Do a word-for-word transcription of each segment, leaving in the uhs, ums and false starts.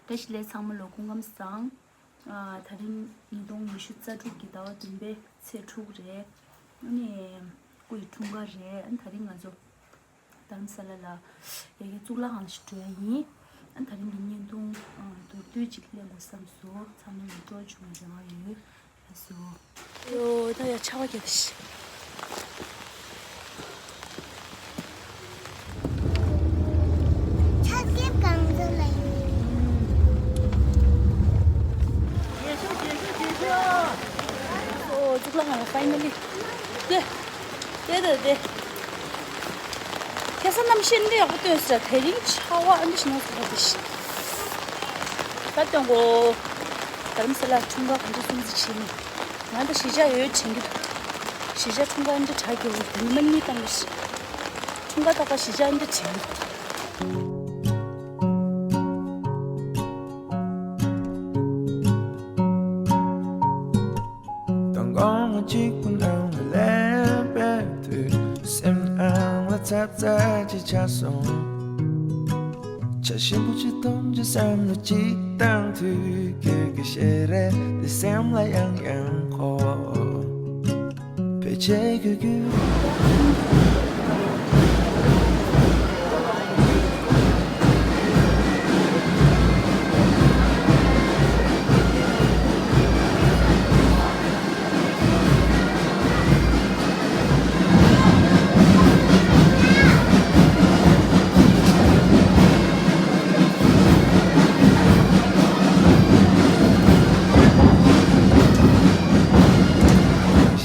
བཀྲ་ཤིས་བདེ་ལེགས་ཚང་མ་ལོ། སྐུ་ཁམས་བཟང་། ཨ། ད་རིང་ཉིས་སྟོང་ཉི་ཤུ་རྩ་དྲུག་གི་ཟླ་བ་བདུན་པའི་ཚེས་དྲུག་རེད། ཨ་ནི་སྐུ་ཡི་འཁྲུངས་སྐར་རེད། ཨ་ནི་ད་རིང་ང་ཚོ་རྡ་རམ་ས་ལ་ལ་ཡ་གི་གཙུག་ལག་ཁང་ཞིག་འགྲོ་ཡ་ཡིན། ཨ་ནི་ད་རིང་གི་བརྙན་ཐུང་མདོར་བསྡུས་ཅིག་ལེན་དགོས་བསམ་སོང་། ཚང་མ་ལ་སྤྲོ་བྱུང་བའི་རེ་བ་ཡོད། ལགས་སོ། ཡོ། ད་ཡ་ཆར་པ་རྒྱག་གི་ཤི། ཆར་རྒྱབ་གང་ཚོད་ལ་ཡོད། ཨོ། གཙུག་ལག་ཁང་ལ་ཕའི་ནལ་ལི། དེ། དེ་དེ་དེ། ཁ་སང་གནམ་གཤིས་འདི་ཡག་པོ་སྟོན་ཟེར། དེ་རིང་ཆར་པ་ཨ་འདི་ཞིག་ན་ཟེར་བ་དེ་ཤི། ད་སྟོན་གོ། རྡ་རམ་ས་ལ་འཁྲུངས་སྐར་ག་འདྲ་སྲུང་བརྩི་བྱེད་ནི། ང་ད་གཞིས་ཆགས་ཡོད་དྲན་གྱི་འདུག་གཞིས་ཆགས་འཁྲུངས་སྐར་འདི་དྲ་རྒྱུ་དེ་ཉི་མ་གཉིས་བཏང་གི་ཤི། འཁྲུངས་སྐར་ཏག་ཏག་གཞིས་ཆགས་འདི་དྲན་གྱི་འདུག་མདང་དགོང་གཅིག་པུ་ནང་ལ་སླེབས་པའི་དུས། སེམས་ནང་ལ་ཚབ་ཚ་ཅིག་ཆགས་སོང་། བྱ་ཞིམ་པོ་ཅིག་འཐུང་རྒྱུ་བསམ་བློ་ཅིག་བཏང་དུས། ཁྱོད་ཀྱི་ཞལ་རས་དེ་སེམས་ལ་ཡང་ཡང་འཁོར། ཕལ་ཆེར་ཁྱོད་ཀྱི།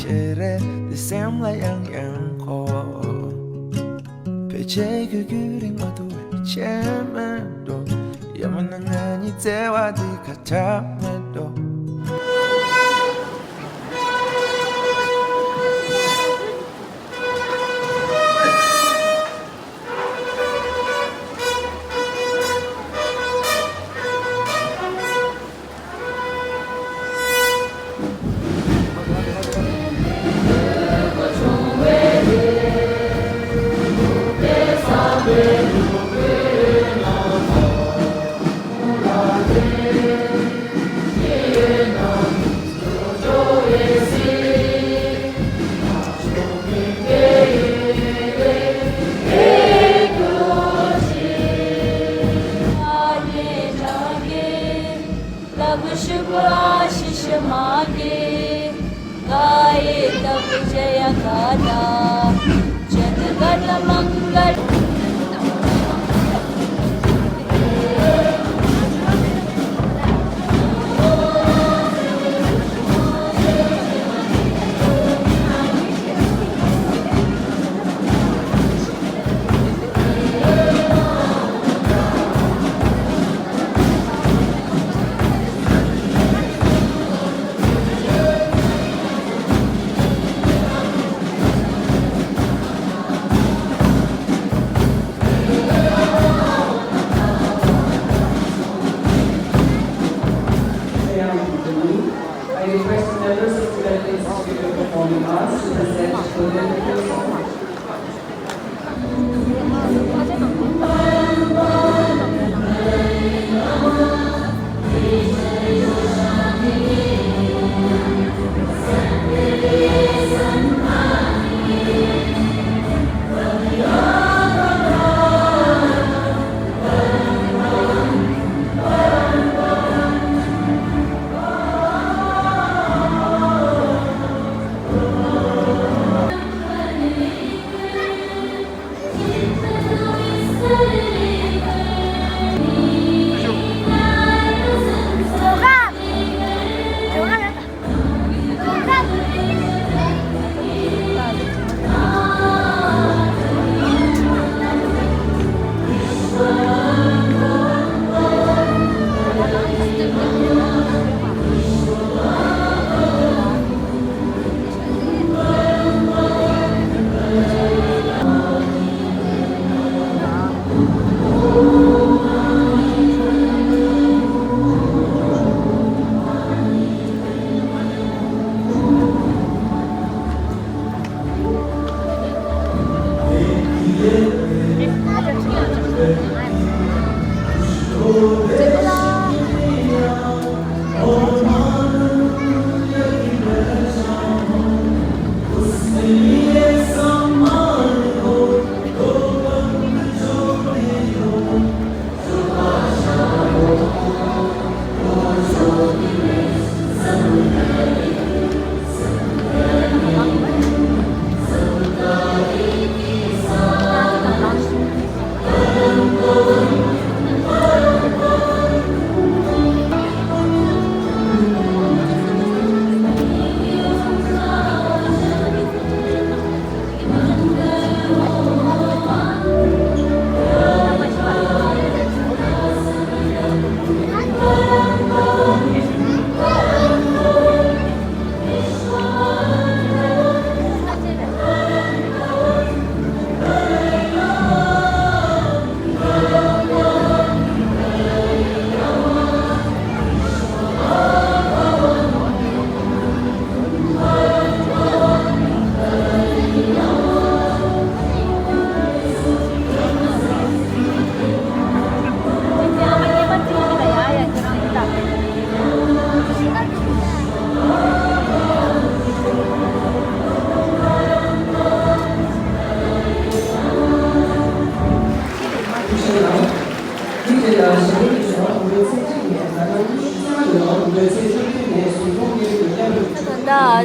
ཞལ་རས་དེ་སེམས་ལ་ཡང་ཡང་འཁོར། ཕལ་ཆེར་ཁྱོད་ཀྱི་རིང་མ་ཐུབ་པའི་ཆད་མེད་འགྲོ། ཡང་མིན་ན་ང་གཉིས་བརྩེ་བ་འདི་ཁ་གྲག་མེད་འགྲོ། I request the members of the Tibetan Institute of Performing Arts to present Golden Rehearsal.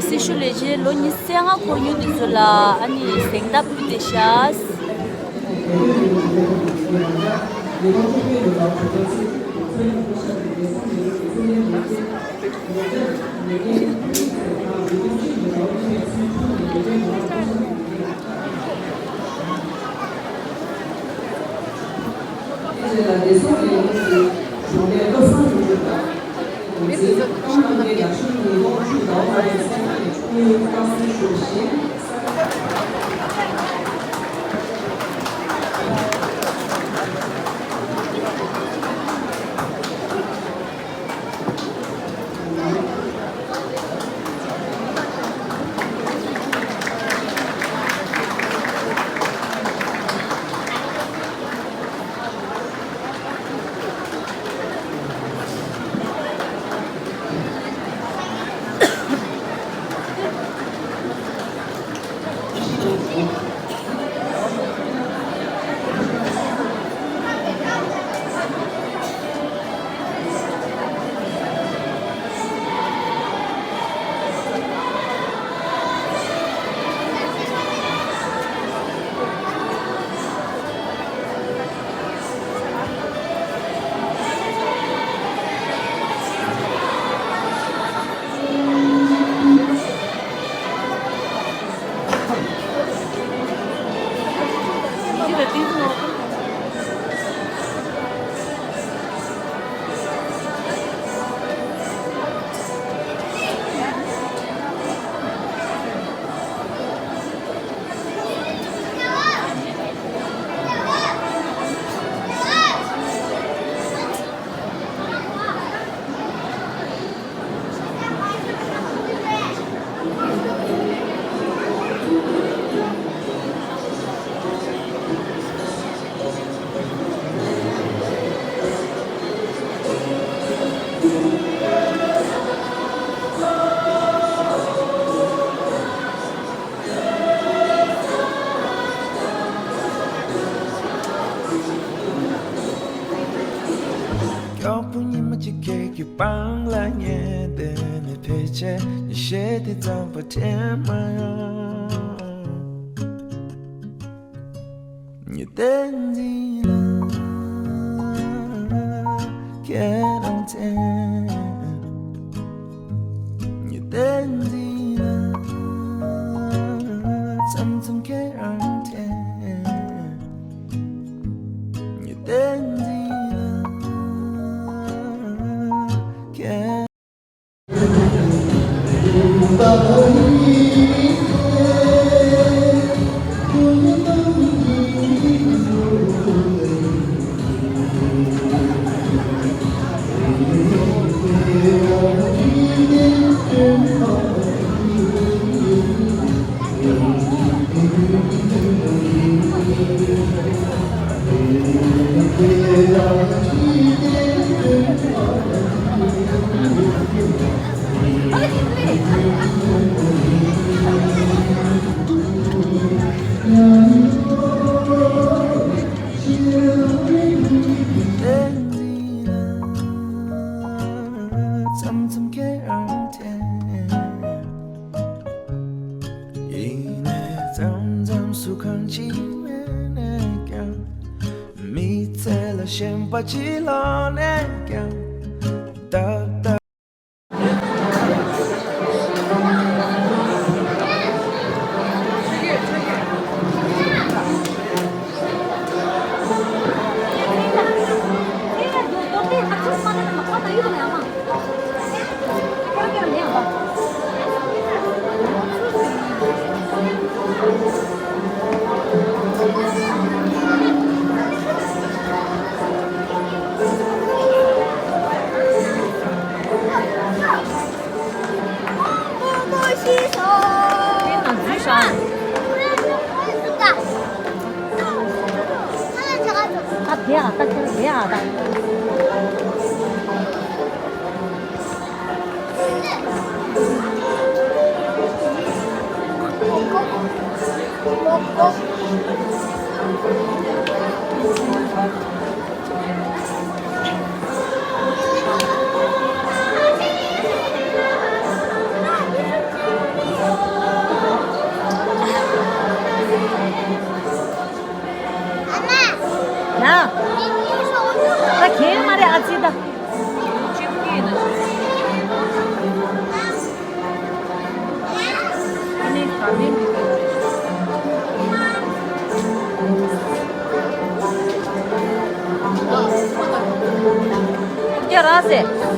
སྲི་ཞུ་ལས་བྱེད་ལོ་ཉི་ཤུ་རྩ་ལྔ་འཁོར་མྱོང་དེ་ཚོ་ལ་ཨ་ནི་གཟེངས་རྟགས་ཕུལ་ཏེ་ཤག་མགྱོགས་པོ་ཉི་མ་གཅིག་ཁྱེད་ཀྱི་པང་ལ་ཉལ་བསྡད་ནས་ཕལ་ཆེར་ཉི་ཤུ་དེ་ཙམ་པ་དྲན་མ་ཡོང་། ཉི་ཟླའི་མདུན་ལ་ཁྱེད་རང་དྲན། ཉི་ཟླའི་མདུན་ལ་མཚམས་མཚམས་ཁྱེད་རང་དྲན། ཉི་ཟླའི་མདུན་ལ་ཁྱེད། མཚམས་མཚམས་ཁྱེད་རང་དྲན། ཡིན་ནའི་མཚམས་མཚམས་སུ་གང་ཅི་མེད་ནས་ཀྱང་། མི་ཚེ་ལ་ཞེན་པ་ཅི་ལོག་ནས་ཀྱང་། ཏག་ཏག་ཚེ།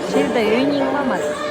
ཤེས་རིག་དང་ཡུལ་རྙིང་མ་མ་རེད།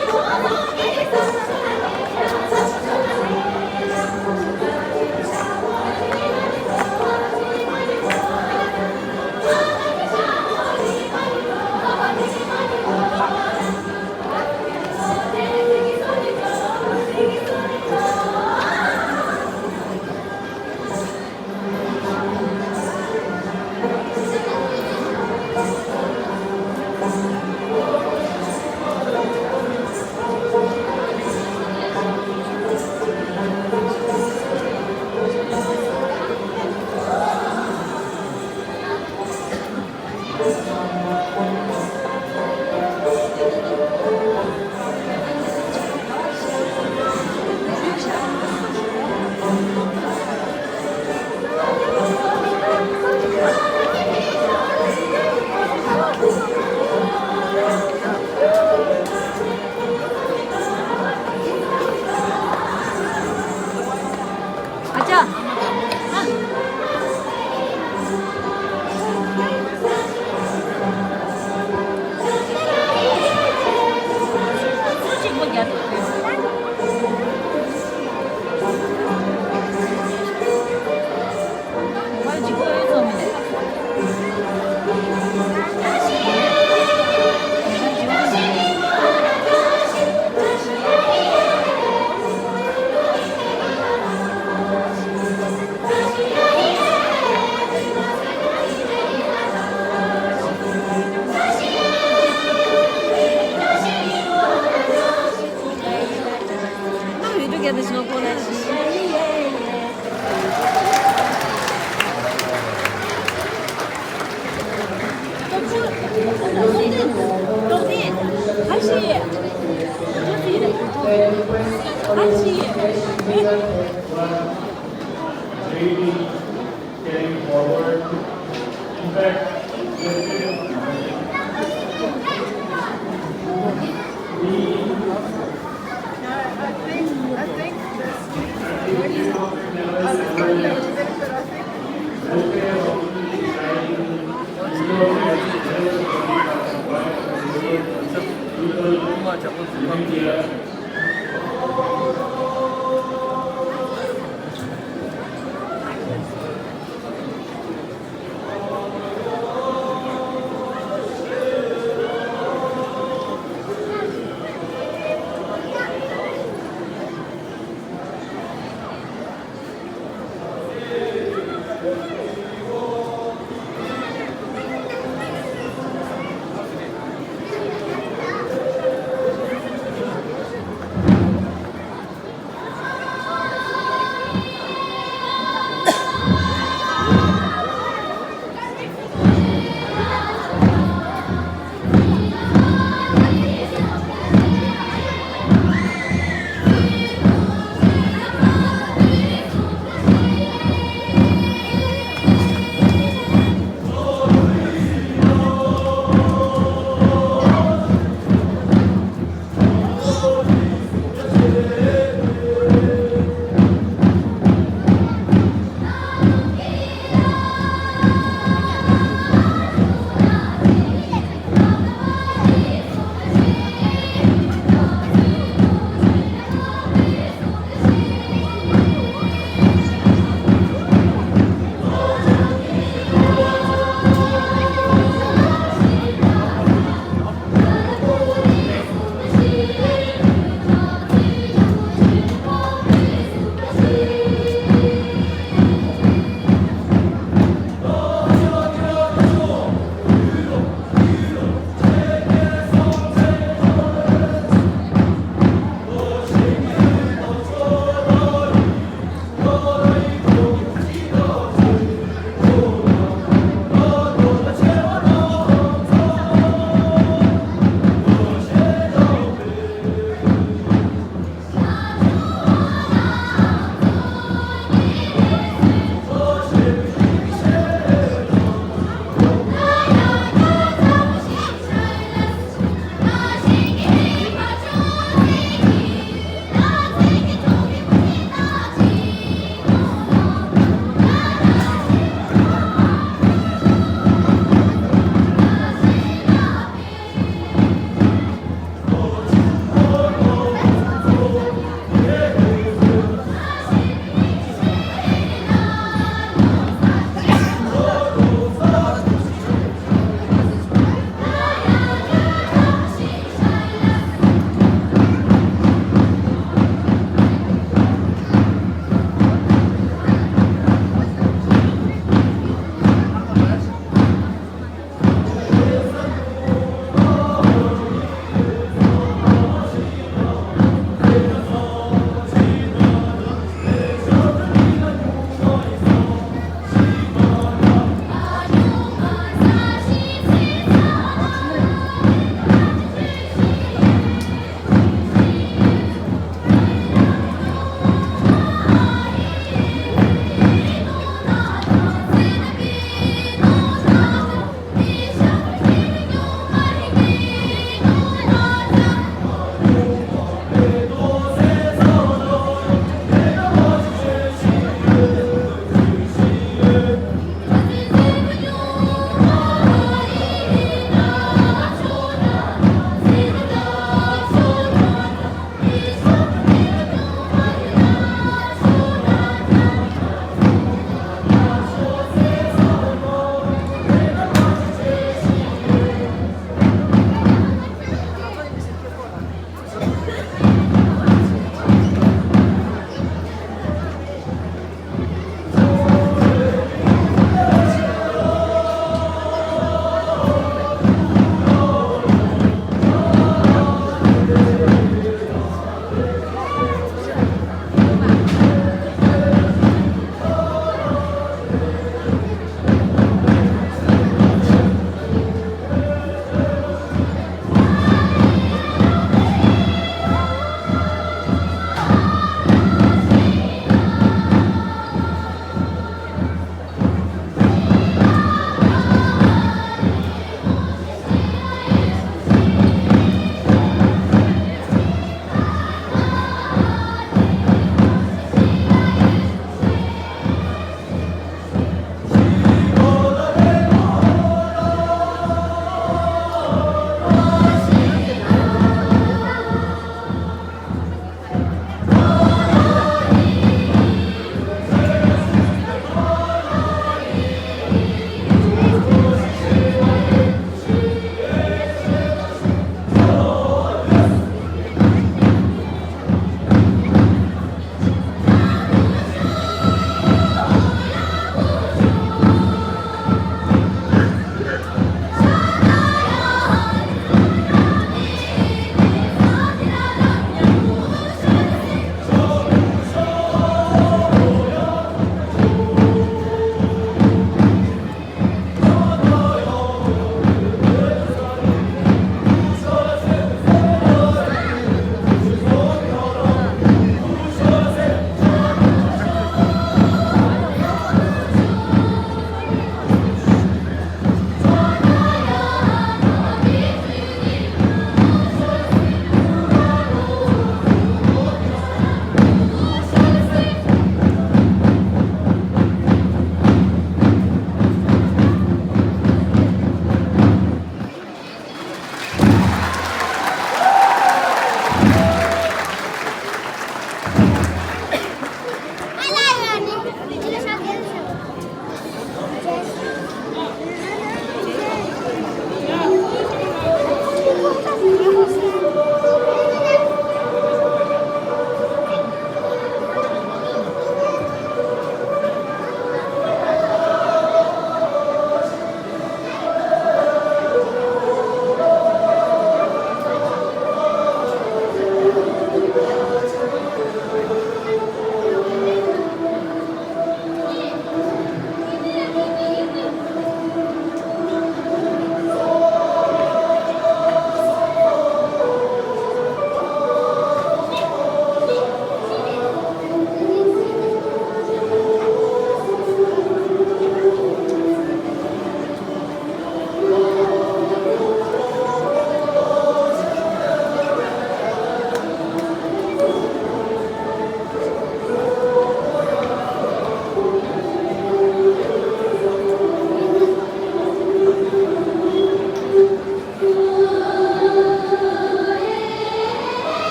ཨ་ཅག Carrying forward. In fact, yesterday, we, I think, I think this week, I think it's not really updated, but I think welfare of the society,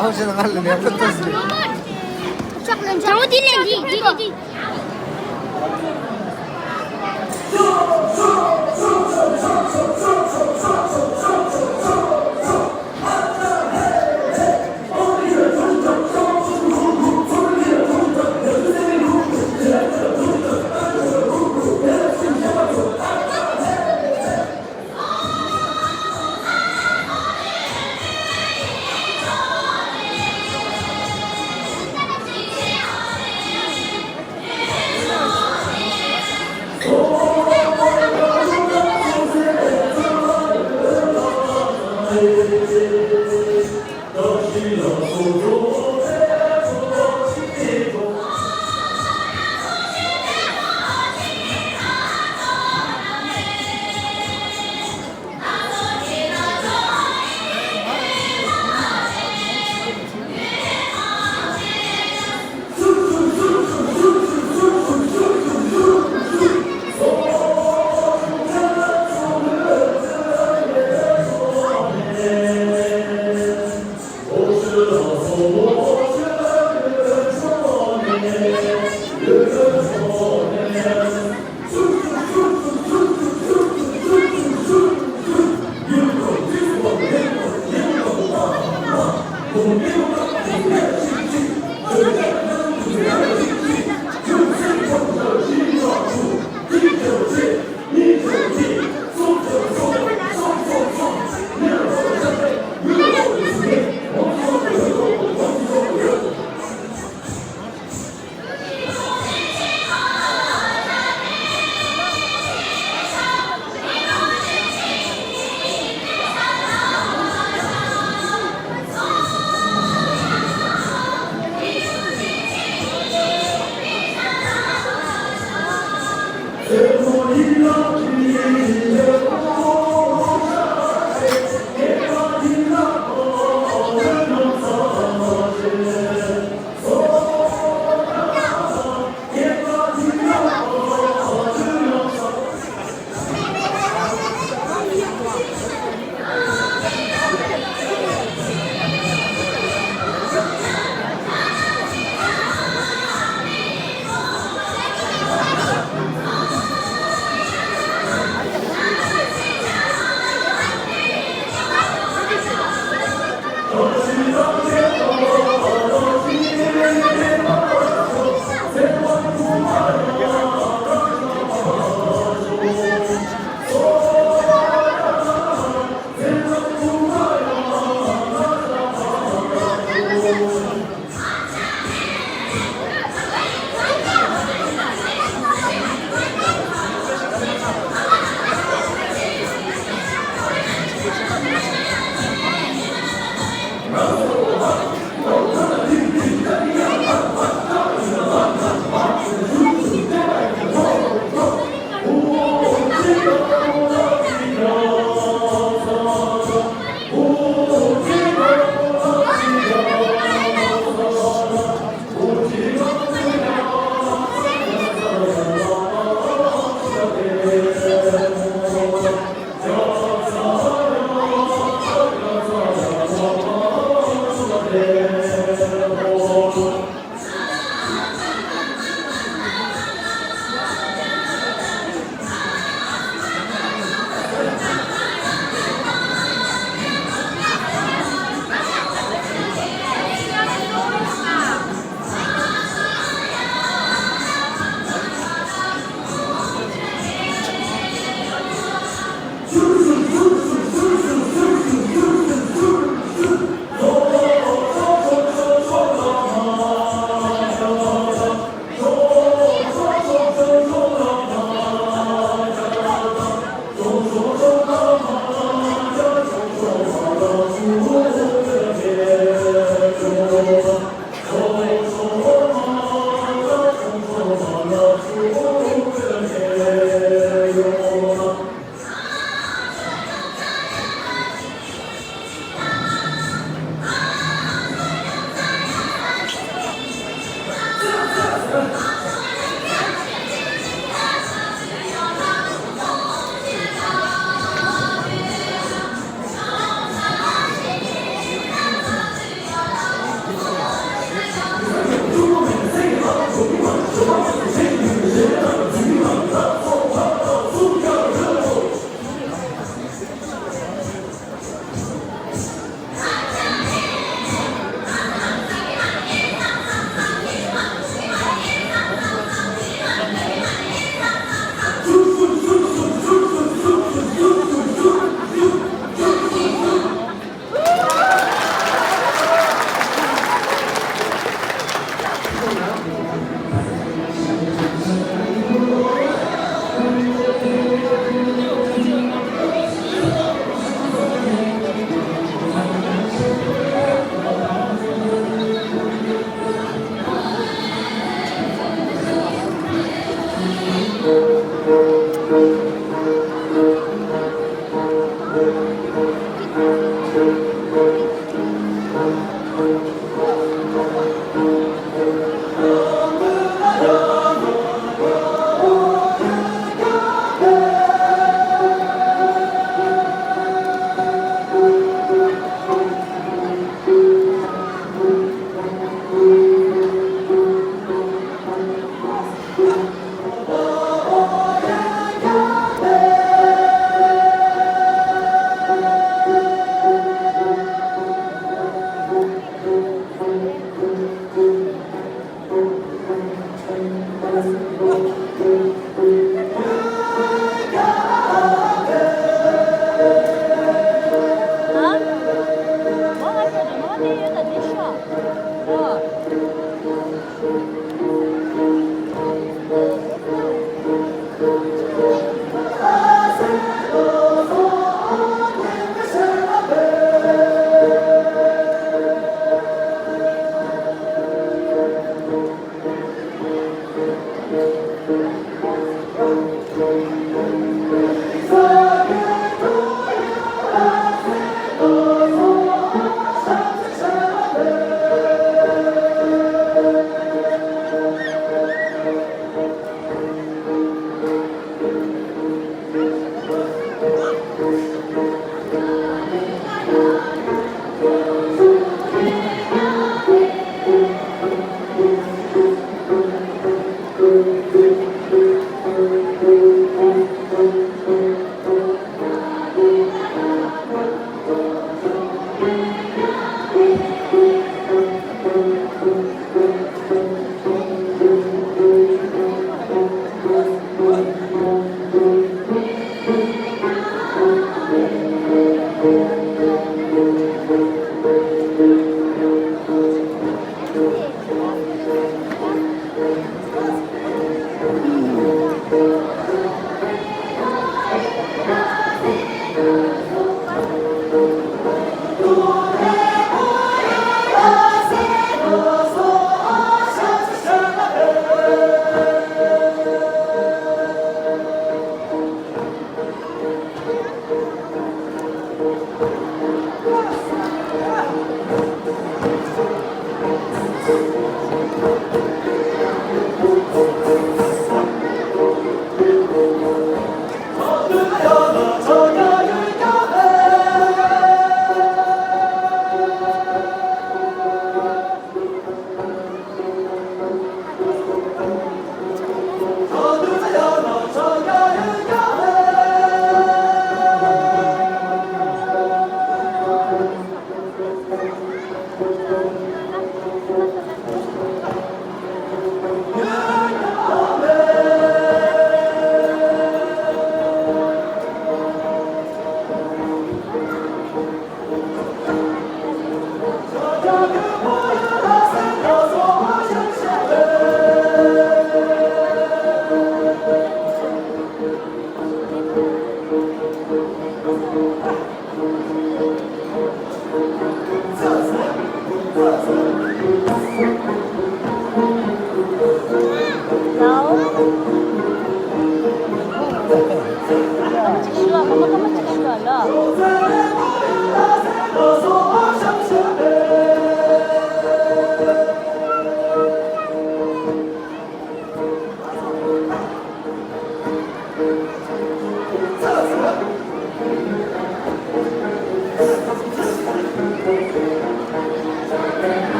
ཨའོ་ཞེས་ང་ལ་ནས་ཕུད་ཐུབ་ཟིན། ཅང་བོ་དེ་ལས་འདི་འདི་འདི་འདི།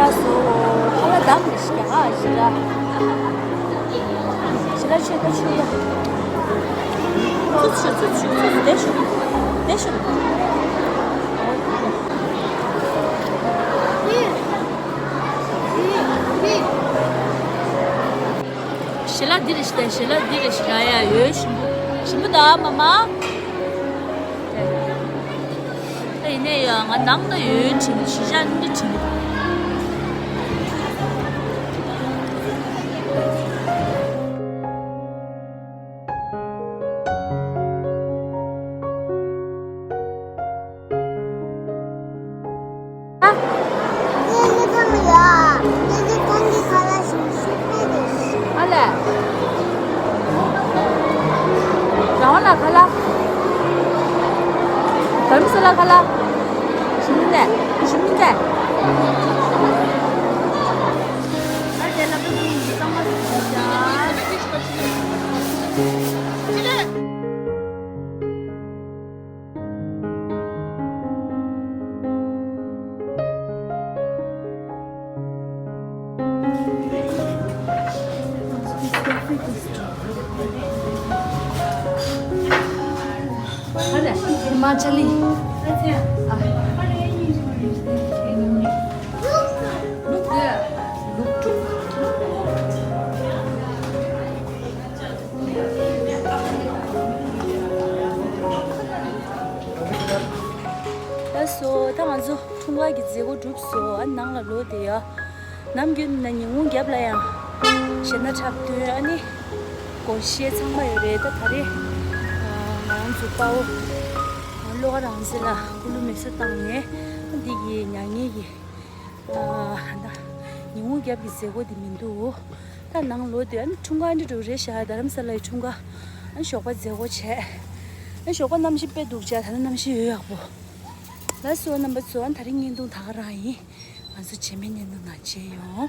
ལགས་སོ། ཁ་ལག་བདམས་ནས་ཤི་ཡ་ཨ་ཞི་ར། ཞི་ར་ཆོས་ད་ཆོས་ཡ། ཚུ་ཆུ་ཚུ་ཆུ་ཚུ་དེ་ཤུ། དེ་ཤུ། ཞི་ལ་འདི་རེད་ཤི་ད་ཞི་ལ་འདི་རེད་ཤི་ར་ཡ་ཡོད་ཞིམ་པོ་ཞིམ་པོ་ད་མ་མ། ད་ཡིན་ནའི་ཡང་ང་ནང་ན་ཡོད་དྲན་གི་གཞིས་ཆགས་འདི་དྲན་གི། ཨ། ཨ་ལས། རང་ལ་ཁ་ལག་དམ་སེ་ལ་ཁ་ལག་ཞིམ་ནས་ཞིམ་ནས། ཧི་མ་ཅ་ལི། ལགས་སོ། ད་ང་ཚོ་འཁྲུངས་སྐར་གྱི་མཛད་སྒོ་གྲུབ་སོང་། ཨ་ནང་ལ་ལོག་བསྡད་ཡ། ནམ་རྒྱུན་ན་ཉིན་གུང་རྒྱབ་ལ་ཡང་གཞས་སྣ་འཁྲབ་སྟོན། ཨ་ནི་སྒོར་གཞས་ཚང་མ་ཡོད་རེད། ད་ད་རེས་ང་རང་ཚོ་དཔའ་བོ་བློ་དགའ་རང་བཙན་ལ་སྐུ་ལུས་མེ་སྲེག་བཏང་ནས་འདི་གི་མྱ་ངན་གྱི་ད་ཉིན་གུང་རྒྱབ་ཀྱི་མཛད་སྒོ་འདི་མི་འདུག་ད་ནང་ལོག་དེ་ཨ་ནི་འཁྲུངས་སྐར་འདི་འགྲོ་རེད་ཤག་རྡ་རམ་ས་ལའི་འཁྲུངས་སྐར། ཨ་ནི་ཞོགས་པ་མཛད་སྒོ་བྱས། ཨ་ནི་ཞོགས་པ་གནམ་གཤིས་དཔེ་སྡུག་ཅག་ད་ནི་གནམ་གཤིས་ཡོད་ཡག་པོ། ལགས་སོ་རྣམ་པ་ཚོ། ཨ་ནི་ད་རིང་བརྙན་ཐུང་ད་ག་རང་ཡིན། ང་ཚོ་རྗེས་མའི་བརྙན་ཐུང་ནང་མཇལ་ཡོང་།